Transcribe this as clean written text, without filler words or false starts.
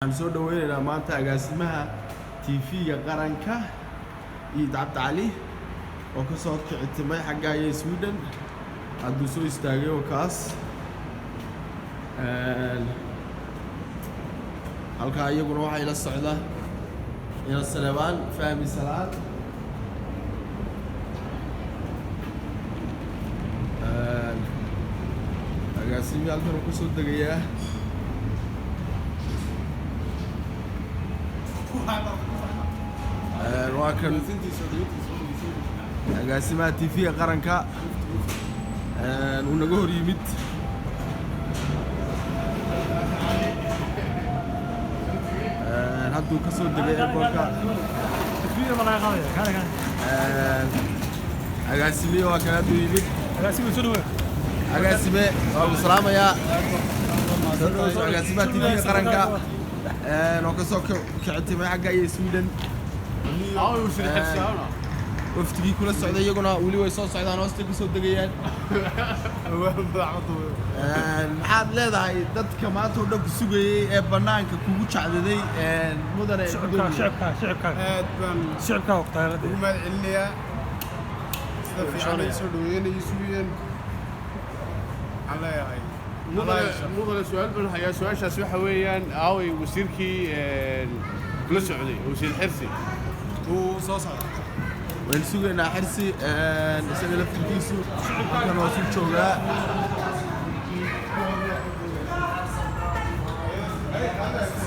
Waxaan soo dhaweynaynaa maanta agaasimaha TV-ga qaranka Iid Cabdi Cali oo ka soo kicitimay xagga iyo Sweden. Hadduu soo istaagay oo kaas halkaa iyaguna waxaa ila socda ila Saleebaan Fahmi Salaad. Agaasimihii halkan uu kasoo degayaa. Waa kan agaasimaha TV-ga qaranka. Uu naga hor yimid. Hadduu ka soo degay airportka. Agaasimihi waa kan hadduu yimid. Agaasime, waa ku salaamayaa. Soo dhawow, agaasimaha TV-ga qaranka oo kasoo kicitimay xagga iyo Sweden. Wafdigii kula socday iyaguna weli way soo socdaan, hoostay kasoo degayaan. Maxaad leedahay dadka maanta oo dhan ku sugayey ee bannaanka kugu jacdaday, mudane gudoomiye? Aad baan ugu mahad celinayaa sida fiican ay soo dhaweeyeen, sugayeen. Waxaan leeyahay Mudane, su-aal baan hayaa. Su-aashaas waxa weeyaan, aaway wasiirkii kula socday, wasiir Xirsi? Wuu soo socdaa. Waynu sugaynaa Xirsi, isaga laftirkiisu halkan waa su joogaa.